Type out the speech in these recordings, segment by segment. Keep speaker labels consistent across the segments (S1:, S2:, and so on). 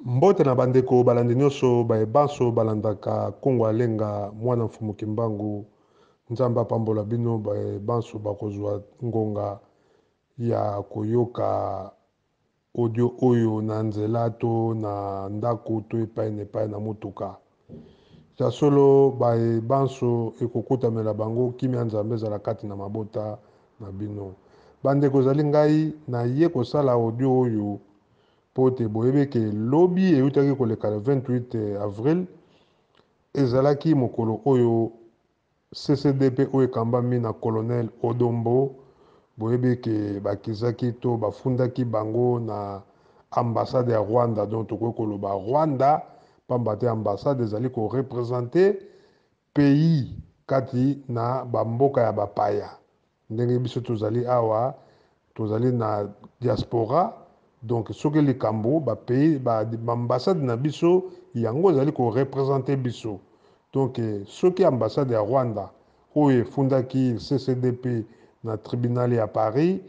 S1: Mbote na bandeko balandi nyonso baye banso balandaka Kongo Alenga mwana Mfumu Kimbangu. Nzambe apambola bino baye banso bakozwa ngonga ya koyoka audio oyo na nzela to na ndako to epai na epai na motuka. Ya solo baye banso ekokutamela bango kimia Nzambe ezala kati na mabota na bino. Bandeko ezali ngai naye kosala audio oyo mpo te boyebi eke lobi eutaki koleka le 28 avril ezalaki mokolo oyo CCDP oyo ekambami na colonel Odombo, boyebi eke bakizaki to bafundaki bango na ambassade ya Rwanda, donc tokoki koloba Rwanda pamba te ambassade ezali ko representer pays kati na ba mboka ya bapaya. Ndenge biso tozali awa tozali na diaspora, donc soki likambo ba pays ba ambassade na biso yango ezali ko representer biso. Donc soki ambassade ya Rwanda oyo efundaki CCDP na tribunal ya Paris,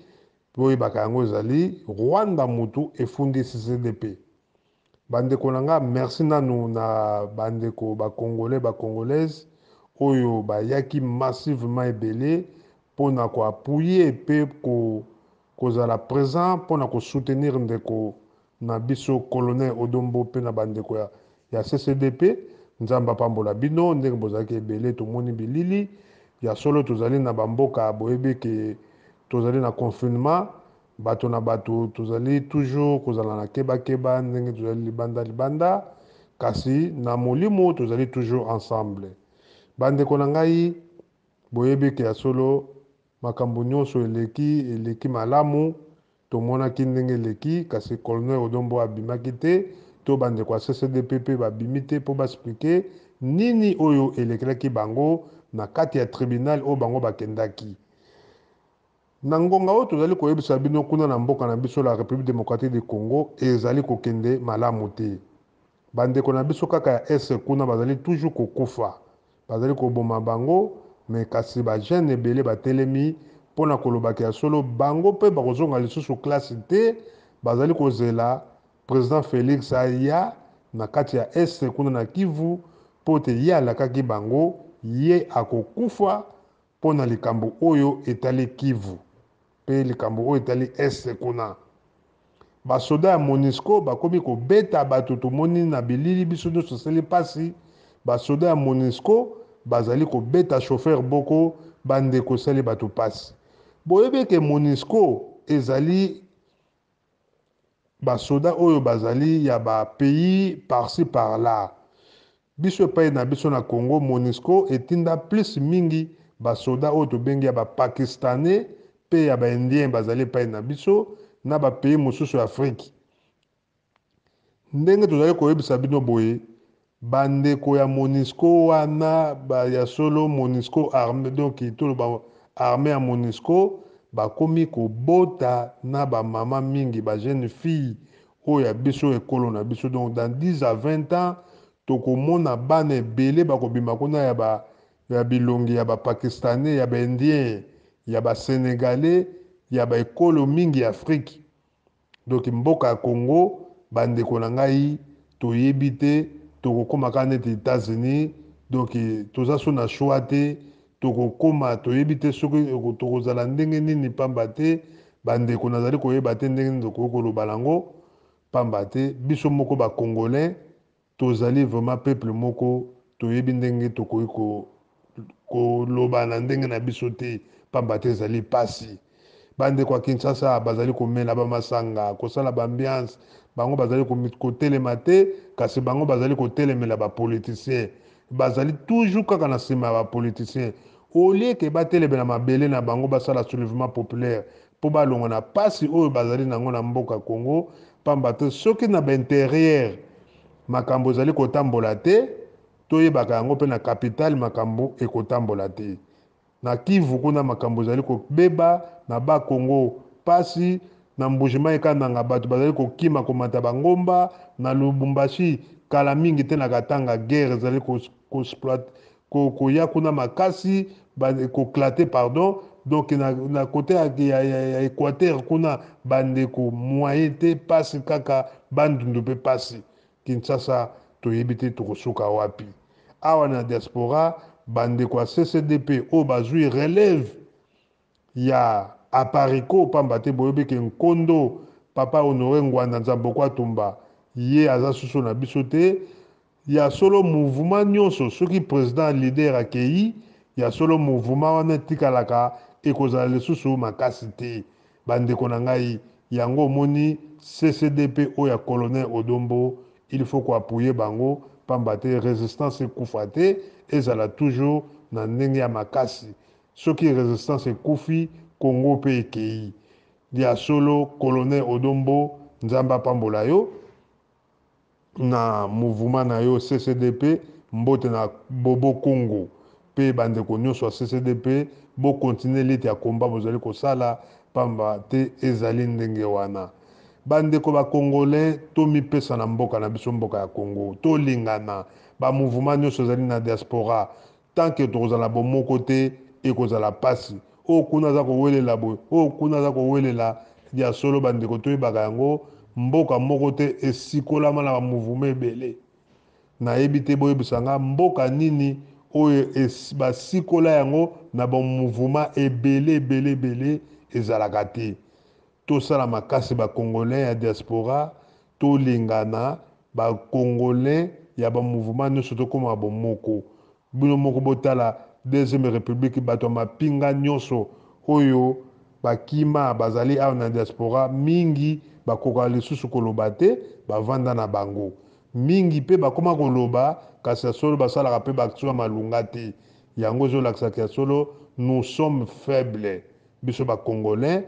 S1: boyebaka yango ezali Rwanda mutu efundi CCDP. Bandeko na nga, merci nanu na bandeko ba congolais ba congolaise oyo bayaki massivement ebele pona ko appuyer pe ko kozala present pona ko soutenir ndeko na biso colonel Odombo pe na bandeko ya, ya CCDP. Nzambe apambola bino ndenge bozalaki ebele, tomoni bilili ya solo. Tozali na bamboka, boyebi ke tozali na confinement, bato na bato tozali toujours kozala na keba keba ndenge tozali libanda libanda, kasi na molimo tozali toujours ensemble. Bandeko na ngai, boyebi ke ya solo makambo nyonso eleki eleki malamu, tomonaki ndenge eleki, kasi colonel Odombo abimaki te to bandeko ya CCDP mpe babimi te mpo baexplike nini oyo elekelaki bango na kati ya tribunal oyo bango bakendaki. Na ngonga oyo tozali koyebisa bino kuna na mboka na biso la Republique democratique du Congo ezali kokende malamu te. Bandeko na biso kaka ya Est kuna bazali toujours kokufa, bazali koboma bango, mais kasi ba jeunes ebele batelemi pona koloba ke ya solo bango pe bakozonga lisusu classe te, bazali kozela President Felix aya na kati ya Est kuna na Kivu po te ye alakaki bango ye akokufa mpo na likambo oyo etali Kivu mpe likambo oyo etali Est kuna. Basoda ya Monusco bakomi kobeta bato, tomoni na bilili biso nyonso esali mpasi. Basoda ya Monusco bazali kobeta chauffeur boko, bandeko esali bato mpasi. Boyebi eke Monusco ezali basoda oyo bazali ya ba pays par-ci par-là. Biso epai na biso na Congo, Monusco etinda plus mingi basoda oyo tobengi ya ba Pakistanais pe ya ba Indiens bazali epai na biso na ba pays mosusu ya Afrique. Ndenge tozali koyebisa bino boye, bandeko ya Monusco wana ba ya solo Monusco arme, donc toloba armee ya Monusco bakomi kobota na ba mama mingi ba jeune fille oyo ya biso ekolo na biso. Donc dans 10 à 20 ans tokomona bana ebele bakobima kuna ya ba ya bilongi ya ba pakistanais, ya ba indiens, ya ba senegalais, ya ba ekolo mingi ya Afrique. Donc mboka ya Congo bandeko na ngai toyebi te tokokoma kaka neti Etats-Unis, donc toza so na choix te, tokokoma toyebi te soki tokozala ndenge nini, pamba te bandeko nazali koyeba te ndenge nini tokoki koloba nango, pamba te biso moko ba congolais tozali vraiment peuple moko toyebi ndenge tokoki ko koloba na ndenge na biso te, pamba te ezali pasi. Bandeko ya Kinshasa bazali komela ba masanga, kosala ba ambiance, bango bazali kotelema te, kasi bango bazali kotelemela ba politiciens. Bazali toujours kaka na sima ya ba politiciens. Au lieu que batelemela mabele na bango basala soulevement populaire mpo balongwa na pasi oyo bazali nango na mboka Congo, pamba te soki na ba interieur makambo ezali kotambola te, toyebaka yango mpe na capitale makambo ekotambola te. Na Kivu kuna makambo ezali kobeba, na Bas Congo pasi, na Mbuji-Mayi Kananga bato bazali kokima komata ba ngomba, na Lubumbashi kala mingi te na Katanga guerre ezali ko koya kuna makasi, ko clater pardon, donc na, na cote ya, ya, ya, ya Equateur kuna bandeko moyen te, pasi kaka Bandundu pe pasi. Kinshasa toyebi te tokosuka wapi. Awa na diaspora bandeko ya CCDP oyo bazwi relève ya Apareco pamba te boyebi ke nkondo papa Honore Ngwanda Nzamboko Atumba ye aza susu na biso te. Ya solo mouvement nyonso soki president leader akeyi, ya solo mouvement wana etikalaka ekozala lisusu makasi te. Bandeko na ngai, yango omoni CCDP oyo ya colonel Odon Mbo il faut ko appuyer bango pamba te resistance ekufa te, ezala toujours na ndenge ya makasi. Soki resistance ekufi, Congo pe ekeyi. Ya solo colonel Odon Mbo Nzambe apambola yo na mouvement na yo CCDP, mbote na Bobo Kongo pe bandeko nionso ya CCDP, bo continuer lutte ya combat bozali kosala pamba te ezali ndenge wana. Bandeko ba congolais tomipesa na mboka na biso mboka ya Congo, tolingana, ba mouvement nionso ezali na diaspora Tant que tokozala na bomoko te ekozala pasi. Oyo kuna aza kowelela boye, oyo kuna aza kowelela ya solo ba ndeko toyebaka yango mboka moko te esikolama na ba mouvement ebele. Nayebi te boyebisa nga mboka nini oyo basikola yango na ba mouvement ebele ebele ebele ezalaka te. Tosala makasi ba congolais ya diaspora tolingana ba congolais ya ba mouvement nionso tokoma bomoko bino moko botala deuxième republique bato ya mapinga nionso oyo bakima bazali awa na diaspora mingi bakokaka lisusu koloba te bavanda na bango mingi pe bakoma koloba kasi ya solo basalaka pe ba action ya malunga te yango ezolakisaka ya solo nous sommes faibles Biso ba congolais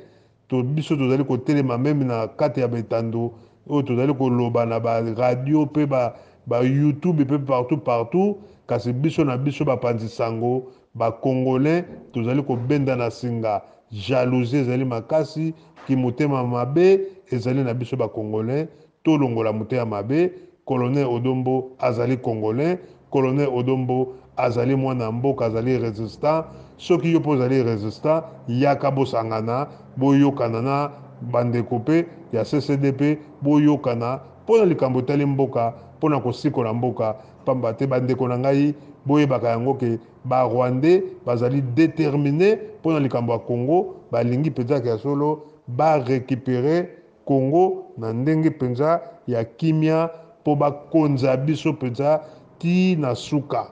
S1: to biso tozali kotelema meme na kati ya betando oyo tozali koloba na ba radio pe ba ba youtube pe partout partout kasi biso na biso bapanzi sango ba congolais tozali kobenda na singa jalousie ezali makasi kimotema mabe ezali na biso ba congolais Tolongola motema mabe, colonel Odon Mbo azali congolais, colonel Odon Mbo azali mwana mboka azali resistant, soki yo pe ozali resistant yaka bosangana boyokana na bandeko pe ya CCDP boyokana pona likambo etali mboka pona kosikola mboka pamba te bandeko na ngai boyebaka yango ke ba rwandais bazali determine pona likambo ya Congo balingi penza ya solo ba recuperer Congo na ndenge penza ya kimia po ba konza biso penza ti na suka.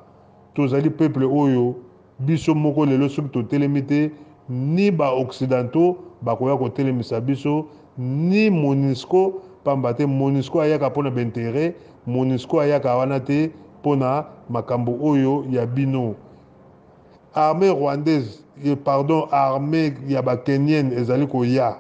S1: Tozali peuple oyo biso moko lelo soki totelemi te ni ba occidentaux bakoya kotelemisa biso ni monusco pamba te monusco ayaka pona ba interet, monusco ayaka wana te pona makambo oyo ya bino. Armee rwandaise pardon armee ya ba kenyen ezali koya.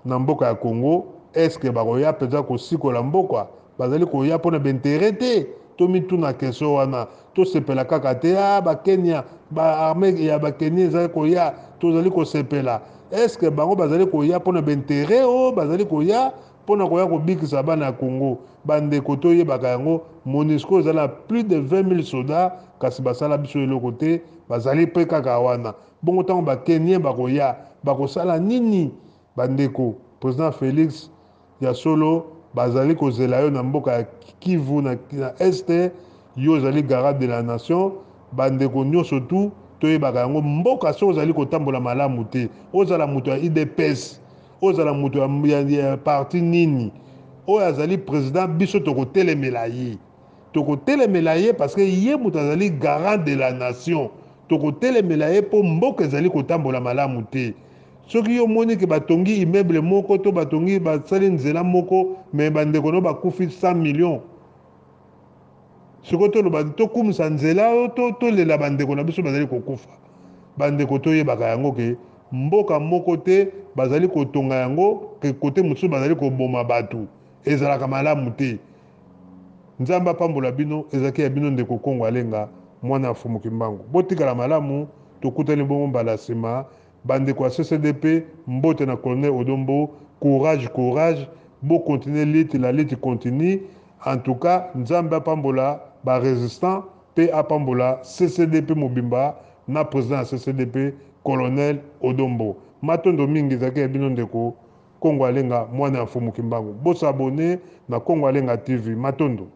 S1: Na mboka ya Congo est ce que bakoya penza kosikola mboka? Bazali koya pona ba interet te? Tomituna question wana, tosepela kaka te ah ba Kenya ba armee ya ba Kenya ezali koya tozali kosepela est ce que bango bazali koya pona ba interet o bazali koya pona koya kobikisa bana ya Congo? Bandeko toyebaka yango Monusco ezali na plus de 20.000 soda kasi basala biso eloko te bazali pe kaka wana Bongo tango ba kenien bakoya bakosala nini? Ba ndeko president Felix ya solo bazali kozela yo na mboka ya Kivu na est yo ozali garant de la nation ba ndeko nioso tout toyebaka yango mboka soki ozali kotambola malamu te ozala moto ya udps ozala moto ya, ya parti nini oyo azali president biso tokotelemela ye. Tokotelemela ye parce que ye moto azali garant de la nation. Tokotelemela ye mpo mboka ezali kotambola malamu te. Soki yo omoni ke batongi immeuble moko to batongi basali nzela moko mais bandeko no bakufi 100 millions sikoyo toloba tokumisa nzela oyo to tolela bandeko na biso bazali kokufa. Bandeko toyebaka yango ke mboka moko te bazali kotonga yango ke kote mosusu bazali koboma bato ezalaka malamu te. Nzambe apambola bino ezalaki ya bino ndeko Kongo Alenga mwana ya Mfumu Kimbangu botikala malamu tokutani bongo mbala ya sima ba ndeko ya CCDP mbote na Colonel Odon Mbo courage courage bo continuer lutte la lutte continue en tout cas Nzambe apambola ba resistants pe apambola CCDP mobimba na president ya CCDP Colonel Odon Mbo matondo mingi ezalaki ya bino ndeko. Kongo Alenga mwana ya Mfumu Kimbangu. Bo s'abonner na Kongo Alenga TV. Matondo.